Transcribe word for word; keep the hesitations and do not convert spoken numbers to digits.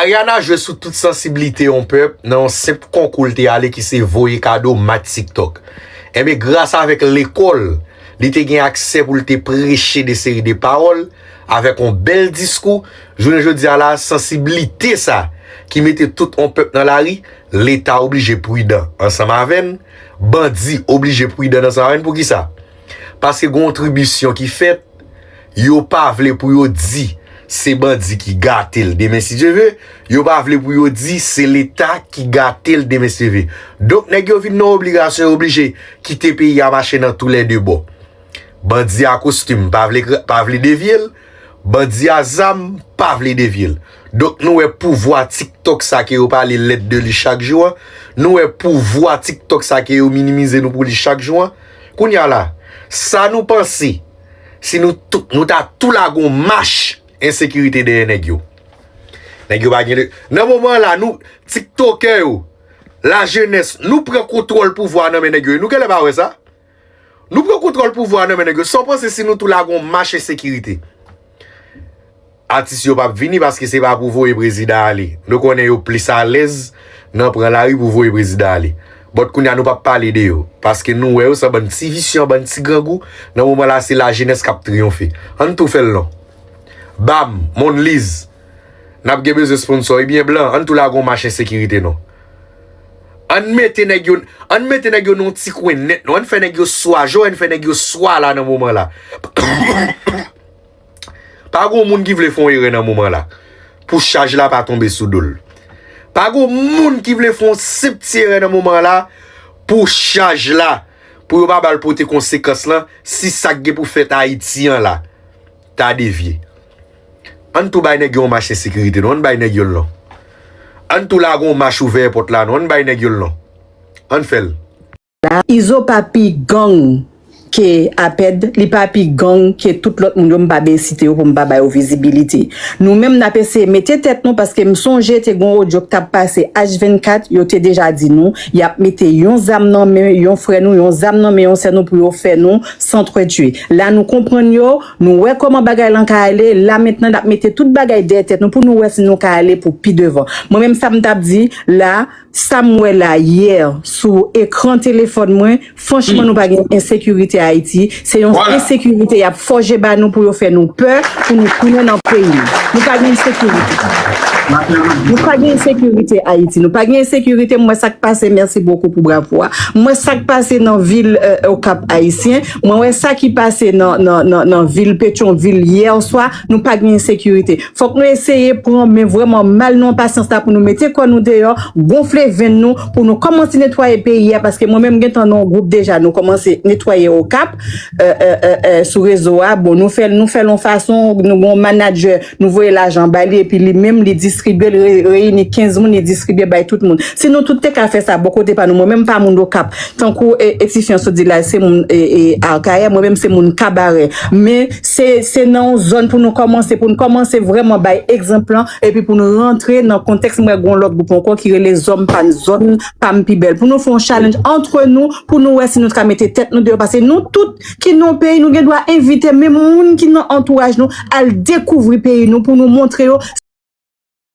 Ariana jwe sou tout sansiblite yon pèp nan yon senp konkou l te ale ki se voye kado match TikTok. Enben, gras avèk lekòl, li te gen aksè pou l te preche de seri de pawòl avèk yon bèl diskou. Jounen jodi a la, sansiblite sa ki mete tout yon pèp nan lari, Leta oblije pridan ansanm avè n, bandi oblije pridan ansanm avè n. Poukisa? Paske gen yon tribisyon ki fèt, yo pa vle pou yo di se bandi ki gate l demen si Dye ve, yo pa vle pou yo di se Leta ki gate l demen si Dye ve. Donk, nèg yo vin nan obligasyon, yo oblije kite peyi a mache nan toulède bò. Bandi a kostim pa vle, pa vle devye l, bandi a zam pa vle devye l. Donk, nou wè pouvwa TikTok sa ke yo pale lèd de li chak jou an, nou wè pouvwa TikTok sa ke yo minimize nou pou li chak jou an. Kounye a la, sa nou panse, si nou tou, nou ta tou lage yon mach ensekirite dèyè nèg yo. Nèg yo pa gen le, nan moman la, nou, tiktokè yo, lajenès, nou pran kontwòl pouvwa nan men nèg yo. Nou genlè pa wè sa? Nou pran kontwòl pouvwa nan men nèg yo. Sa w panse si nou tou lage yon mach ensekirite? Atis yo p ap vini paske se pa pou voye prezidan ale. Nou konnen yo plis alèz nan pran lari pou voye prezidan ale. But kounye a nou p ap pale de yo. Paske nou wè yo se bann ti visye, bann ti grangou. Nan moman la se lajenès k ap triyonfe. Ann tou fè l non. Bam, Monliz. N ap gen bezwen sponsò. Ebyen blan, ann tou lage yon mach ensekirite non. Ann mete nèg yo, ann mete nèg yo nan yon ti kwen nèt non. Ann fè nèg yo swa, ann fè nèg yo swa la nan moman la. Pa gon moun ki vle fè yon erè nan moman la pou chaj la pa tonbe sou do l. Pa gon moun ki vle fè yon senp ti erè nan moman la pou chaj la, pou yo pa ba l pote konsekans lan si sa k gen pou fèt Ayiti an la ta devye. Ann tou bay nèg yo yon mach ensekirite non, ann bay nèg yo l non. Ann tou lage yon mach ouvè pòt la non, ann bay nèg yo l non. Ann fè l. Izo pa pi gang ke Apèd, li pa pi gang ke tout lòt moun yo, m pa ben site yo pou m pa ba yo vizibilite. Nou menm n ap eseye mete tèt nou paske m sonje te gen yon odyo k t ap pase H vennkat, yo te deja di nou y ap mete yon zam nan men yon frè nou, yon zam nan men yon sè nou pou yo fè nou s'entretuer. La nou konprann yo, nou wè kòman bagay lan ka ale, la mentnan n ap mete tout bagay dèyè tèt nou pou nou wè si nou ka ale pou pi devan. Mwen menm sa m t ap di la, Sa m wè la yè sou ekran telefòn mwen, franchman nou pa gen ensekirite Ayiti, se yon ensekirite y ap fòje ba nou pou yo fè nou pè, pou nou tounen nan peyi nou. Nou pa gen ensekirite. Nou pa gen ensekirite Ayiti, nou pa gen ensekirite, m wè sa k pase, mèsi bokou pou bravo a. M wè sa k pase nan vil Okap Ayisyen, mwen wè sa ki pase nan vil Petyonvil yè swa, nou pa gen ensekirite. Fòk nou eseye pran men vrèman mal nou an pasyans la pou nou mete kò nou deyò, gonfle venn nou pou nou kòmanse netwaye peyi a paske mwen menm gentan nan yon gwoup deja nou kòmanse netwaye Okap sou rezo a. Bon nou fè l nou fè l yon fason nou gen yon manadjè nou voye lajan bay li epi li menm li distribye l reyini kenz moun li distribye bay tout moun. Si nou tout te ka fè sa bò kote pa nou mwen menm m pa moun Okap tankou Etifian sot di la se moun Akayè mwen menm se moun Kabarè men se se nan yon zòn pou nou kòmanse pou nou kòmanse vrèman bay egzanp lan epi pou nou rantre nan kontèks m wè gon lòt gwoup ankò ki rele zòm pa n zòn pa m pi bèl pou nou fè yon challenge antre nou pou nou wè si nou ka mete tèt nou deyò paske nou tout ki nan yon peyi nou gen dwa envite menm moun ki nan antouraj nou al dekouvri peyi nou pou nou montre yo